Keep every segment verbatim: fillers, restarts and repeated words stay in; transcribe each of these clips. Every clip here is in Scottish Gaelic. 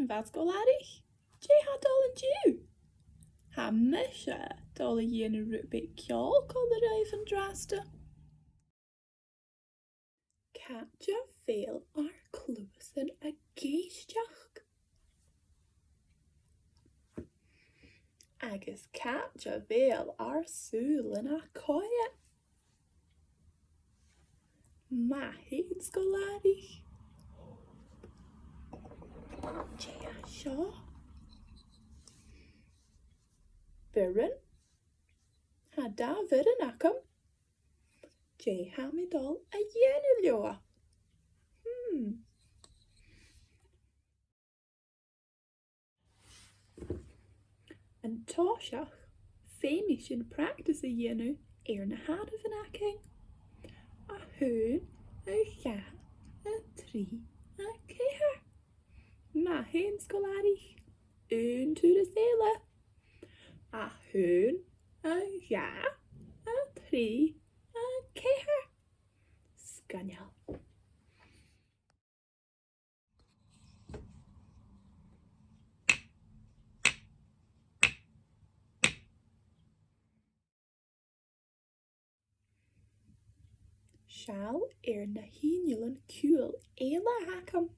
Uill, sgoilearan, dè tha dol an-diugh? Tha mise dol a dhèanamh rud beag ceòl còmhla ribh an-dràsta. Càit a bheil ur cluasan ag èisteachd? Agus càit a bheil ur sùilean a' coimhead? Math fhèin, sgoilearan. Dè tha seo? Bioran? Tha dà bhioran agam. Dè tha mi dol a dhèanamh leotha? Hmm. An toiseach, feumaidh sinn practice a dhèanamh air na h-àireamhan againn. A h-aon, a dhà, a trì, a ceithir. Math fhèin, sgoilearan. Aon turas eile. A h-aon, a dhà, a trì, a ceithir. Sgoinneil. Seall air na h-innealan ciùil eile a th' agam.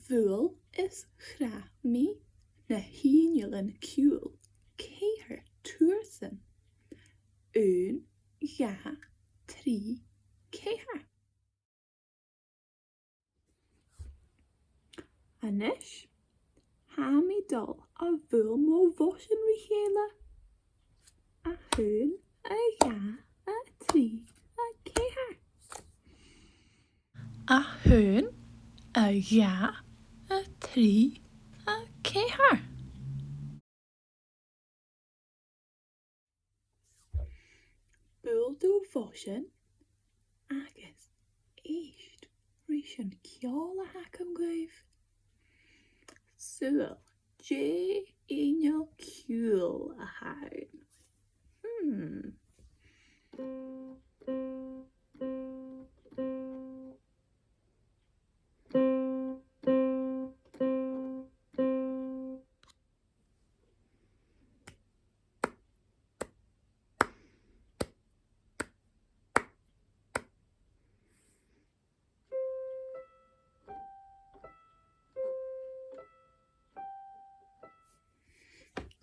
Bhuail is chrath mi na h-innealan ciùil ceithir tursan. Aon, dhà, trì, ceithir. A-nis, tha mi dol a bhuail mo bhoisean ri chèile. A h-aon, a dhà, a trì, a ceithir. A h-aon, a dhà, a trì, a ceithir. Buail do bhoisean agus èist ris an ceòl a th' agam dhuibh. Saoil, dè inneal ciùil a th' ann? Hmm.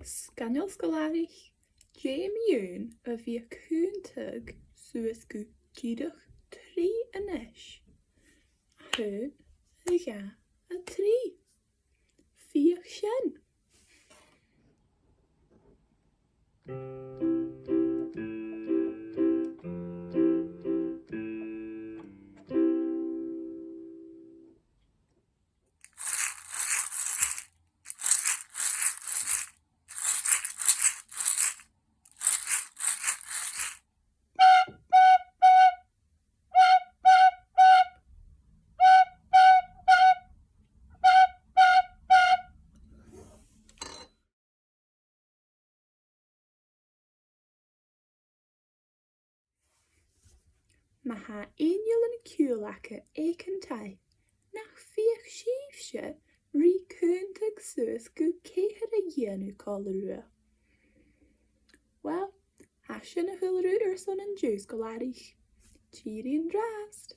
Sgoinneil, sgoilearan, dè mu dheidhinn a bhith a' cunntadh suas gu dìreach trì a-nis? A h-aon, a dhà, a trì. Feuch sin. Ma tha innealan ciùil agaibh aig an taigh, nach feuch sibhse ri cunntadh suas gu ceithir a dhèanamh còmhla riutha? Uill, tha sin a h-uile rud airson an-diugh, sgoilearan. Tìoraidh an-dràsta.